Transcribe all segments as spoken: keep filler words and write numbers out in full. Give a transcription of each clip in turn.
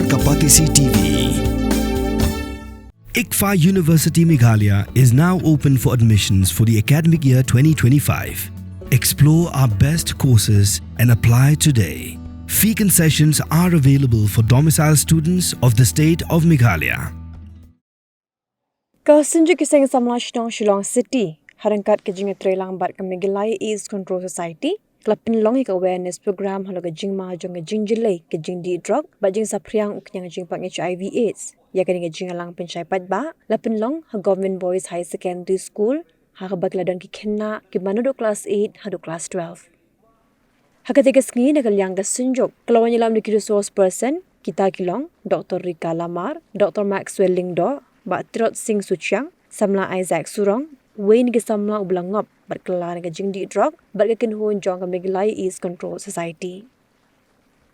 Kapatisi T V. ICFAI University Meghalaya is now open for admissions for the academic year twenty twenty-five. Explore our best courses and apply today. Fee concessions are available for domicile students of the state of Meghalaya. Ka Synjuk ki Seng Samla Shnong Shillong City, ha ryngkat ka jingïatreilang bad ka Meghalaya AIDS Control Society, ka la pynlong ïa ka awareness program halor ka jingma jong ka jingjyllei ka jingdih drok bad jingsaphriang u khñiang jingpang H I V AIDS. Ïa kane ka jingïalang pynshai paidbah la pynlong ha Government Boys Higher Secondary School, ha kaba ki la don ki khynnah kiba naduh klas eight haduh klas twelve. Ha katei ka sngi, na ka liang ka Synjuk ka la wan ïalam da ki resource person, kita ki long Doctor Rika Lamar, Doctor Maxwell Lyngdoh, Bah Tirot Singh Suchiang, Samla Isaac Surong, uwei na ki samla uba la ngop bad kylla na ka jingdih drok bad ka kynhun jong ka Meghalaya AIDS Control Society.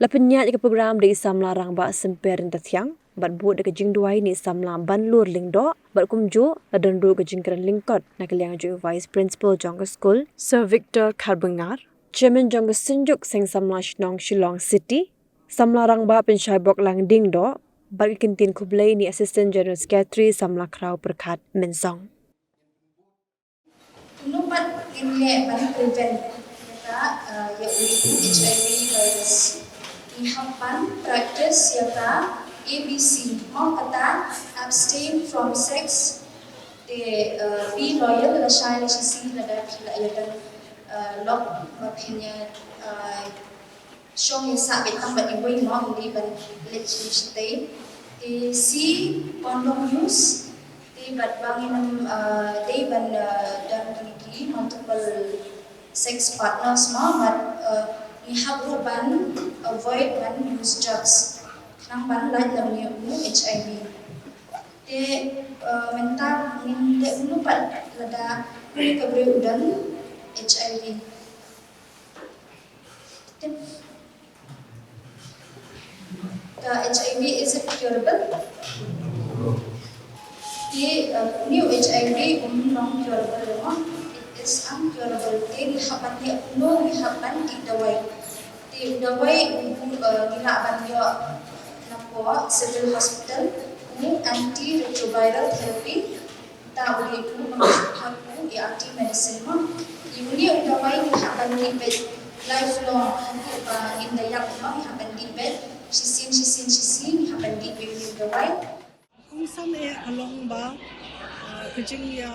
La pynïaid ïa ka program da i Samla Rangbah Symper Ryntathiang bad bud da ka jingduwai na i Samla Banlur Lyngdoh bad kumjuh la don ruh ka jingkren lyngkot na ka liang jong u Vice Principal jong ka skul, Sir Victor Kharbungar, Chairman jong ka Synjuk Seng Samla Shnong Shillong City, Samla Rangbah Pynshai Boklang Lyngdoh bad ka kyntien khublei na i Assistant General Secretary Samla Khraw Pyrkhat Mynsong. Kumno pat ngin leh ban prevent ïa ka, uh, ïa u HIV virus? Ngi hap ban practice ïa ka A B C, mo, kata abstain from sex, te, uh, be loyal, lashai lashisien lada phi la ïa don, uh, lok ba phin ïa, uh, shong ïa sah beit tang bad iwei, mo, ym dei ban leit shatei. Te C, condom use. Te bad ba ngin ym, uh, dei ban, uh, don kine ki multiple sex partners, mo, bad, uh, ngi hap ruh ban avoid ban use drugs khnang ban lait lem ïa u HIV. Te, uh, mynta ngin leh kumno pat lada ka briew u don HIV? Te, ka HIV, is it curable? Te, uh, une u HIV um long curable, mo? It is uncurable. Te ngi hap ban leh kumno? Ngi hap ban dih dawai. Te u dawai u, uh, ngi lah ban ïoh na pdeng Civil Hospital, u antiretroviral therapy. Te u dei u, u ART medicine, mo. Te une u dawai ngi hap ban dih beit lifelong, haduh ba ngin da ïap, mo, ngi hap ban dih beit shisien shisien shisien, ngi hap ban dih beit une u dawai. Kongsan eh ka long ba, ah, ka jingïa,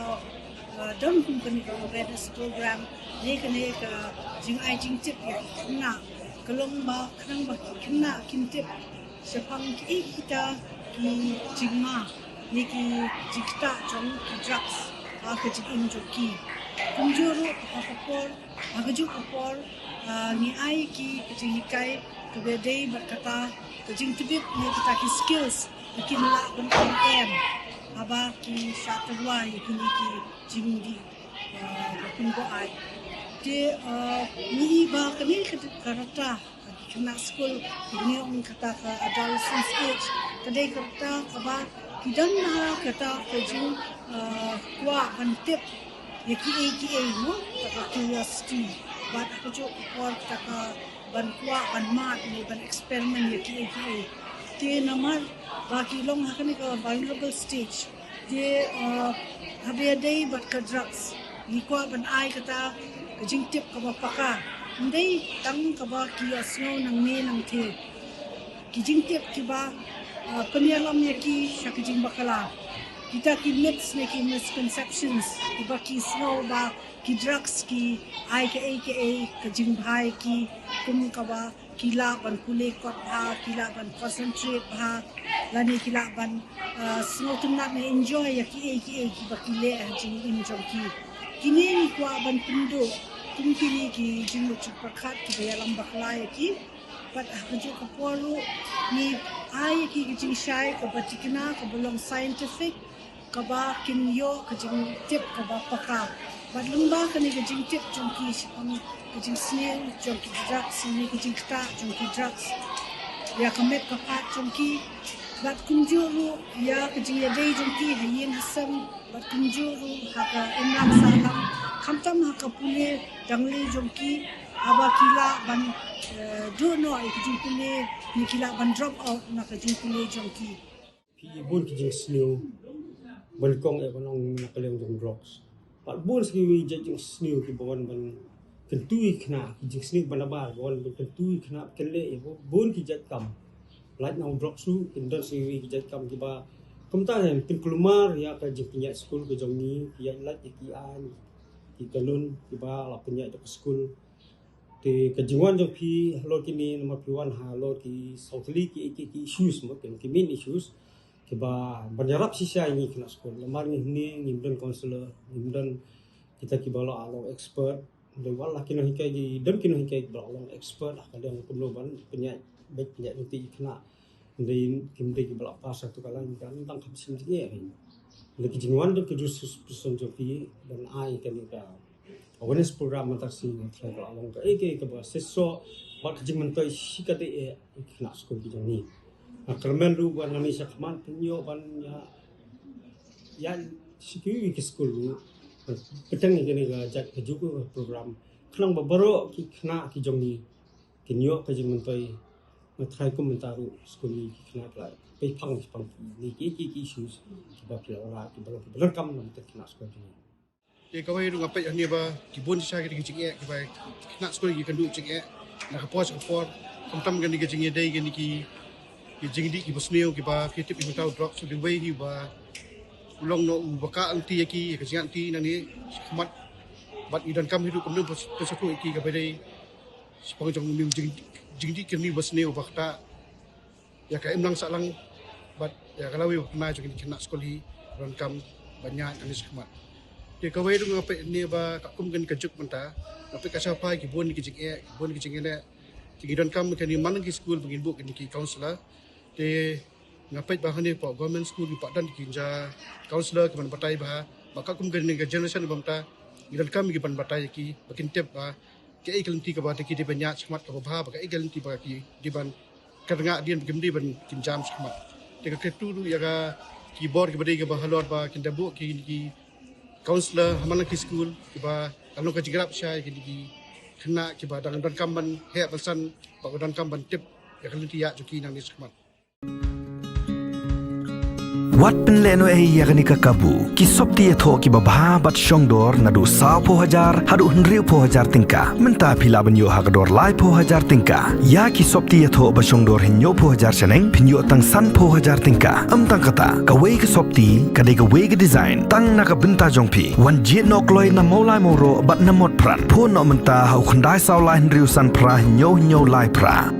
ah, don kum kane ka awareness program ne kane ka jingai jingtip ïa ki khynnah ka long ba khnang ba ki khynnah kin tip shaphang kiei kita ki jingma ne ki jingktah jong ki drugs ha ka jingim jong ki. Kumjuh ruh ha ka por, ha kajuh ka por, ah, ngi ai ki ka jinghikai kaba dei bad kata ka jingtbit ne kata ki skills ba kin lah ban ai em haba ki shah tyrwa ïa kine ki jingdih, ah, ba pynbor ai. Te, ah, ngi i ba kane ka, ka rta ki khynnah skul, ngi ong kata ka adolescent age, ka dei ka rta kaba ki don ha kata ka jing, ah, kwah ban tip ïa kiei kiei, mo, kata ka curiosity. Bad ha kajuh ka por kata ka ban kwah ban mad ne ban experiment ïa kiei kiei. Te namar ba ki long ha kane ka vulnerable stage. Te, uh, haba ïadei bad ka drugs, ngi kwah ban ai kata ka jingtip kaba paka. Ym dei tang kaba ki ïohsngew nangne nangtei. Ki jingtip kiba, uh, pynïalam ïa ki sha ka jingbakla. Kita ki myths ne ki misconceptions kiba ki sngew ba ki drugs ki ai kaei kaei ka jingbha ïa ki, kum kaba ki lah ban pule kot bha, ki lah ban concentrate bha, lane ki lah ban, ah, sngewtynnat ne enjoy ïa kiei kiei kiba ki leh ha jingim jong ki. Kine ngi kwah ban pynduh kum kine ki jingmut jingpyrkhat kiba ïalam bakla ïa ki. Bad ha kajuh ka por ruh ngi ai ïa ki ka jingshai kaba thikna, kaba long scientific, kaba kin ïoh ka jingtip kaba paka. Bad lyngba kane ka jingtip jong ki shaphang ka jingsniew jong ki drugs ne ka jingktah jong ki drugs ïa ka met ka phad jong ki, bad kumjuh ruh ïa ka jingïadei jong ki ha ïing ha sem, bad kumjuh ruh ha ka imlang sahlang, khamtam ha ka pule dangleh jong ki, haba ki lah ban Eh, duh noh ïa ki jingpule, ngi ki lah ban drop out na ka jingpule jong ki. Phi i bun ki jingsniew, ban kong eh ban ong na ka liang jong drugs. Pat bun sa kiwei jait jingsniew kiba wan ban kyntu ïa ki khynnah, ki jingsniew ba nabar ba wan ban kyntu ïa ki khynnah, kynleh ïa bun ki jait kam. Lait na u drugs ruh, kin don sa kiwei ki jait kam kiba kumta ne, kin kulmar ïa ka jingpynïaid skul ka jong ngi, ki ïaid lait ïa ki aiñ, ki kanun kiba la pynïaid da ka skul. Te ka jingwan jong phi halor kine, namar phi wan halor ki sawtylli ki, ki, ki issues mo, ki, ki main issues kiba ban ïarap shisha ïa ngi khynnah skul. Namar ngi hynne ngim don counsellor, ngim don kita kiba la long expert. Dei wat la ki nonghikai, ki don ki nonghikai kiba la long expert ha ka liang kumno ban pynïaid beit, pynïaid lynti ïa ki khynnah. Dei kim dei kiba la pass ha tu ka lain, kan tang kham shim jingeh hi. Dei ki jingwan jong ki resource person jong phi ban ai kane ka awareness program mynta shi, nga thrang ka la long kaei kaei kaba shisha bad ka jingmyntoi shi katdei eh ïa ki khynnah skul ki jong ngi. Nga kyrmen ruh ba nangne shakhmat phin ïoh ban ïa, ïa shi kiwei ki skul ruh pyrshang ïa kane ka jait kajuh ka program khnang ba baroh ki khynnah ki jong ngi kin ïoh ka jingmyntoi. Nga tharai kum mynta ruh skul ngi ki khynnah ki la pei phang shaphang ki, ngi ki, ki, ki issues kiba phi la wanrah kiba long kiba donkam na bynta ki khynnah skul jong ngi. Te kawei ruh nga peit hangne ba ki bun shisha ki jingeh kiba ki khynnah skul ki kynduh jingeh na ka por sha ka por. Khamtam kane ka jingïadei kane ki, ki jingdih kiba sniew kiba phi tip ïa mynta u drugs, so dei uwei hi uba u long noh uba kah lynti ïa ki, ïa ka jingïaid lynti nangne shakhmat. Bad ngi donkam hi ruh kumno ban pynsngewthuh ïa ki kaba dei shaphang jong une u jing, jingdih kane uba sniew uba ktah ïa ka imlang sahlang bad ïa ka lawei bapher jong kine ki khynnah skul hi, donkam ban ïaid nangne shakhmat. Te kawei ruh nga peit ne ba katkum kane ka juk mynta, nga peit ka shah phai ki bun ki jingeh, ki bun ki jingeh. Te ngi donkam kane man la ki skul ba ngin buh kine ki counsellor. Te nga peit ba hangne hapoh government school ki pat don ki jait counsellor kiban batai bha ba katkum kane ka generation ba mynta ngi donkam kiban batai ïa ki ba kin tip ba kaei ka lynti kaba ki dei ban ïaid shakhmat kaba bha, ba kaei ka lynti ba ki dei ban kyrngah dien, ba kim dei ban kin jam shakhmat. Te nga kyrkhu ruh ïa ka, ki bor kiba dei kaba halor ba kin da buh ki, ki counsellor ha man la ki skul kiba kan long ka jingïarap shisha ïa kine ki khynnah kiba dang donkam ban heh ban san bad ba donkam ban tip ïa ka lynti ïaid jong ki nangne shakhmat. Wat pynlehnohei ïa kane ka kabu. Ki sopti ïathoh kiba bha bad shongdor naduh sawphew hajar haduh hynriewphew hajar tyngka. Mynta phi lah ban ïoh ha ka dor laiphew hajar tyngka. Ïa ki sopti ïathoh ba shongdor hynñiewphew hajar shaneng phin ïoh tang sanphew hajar tyngka. Ym tang kata, kawei ka sopti ka dei kawei ka design tang na ka bynta jong phi. Wan jied noh kloi na Mawlai Mawroh bad na Motphran. Phone noh mynta ha u khyndai saw lai hynriew san phra hynñiew hynñiew lai phra.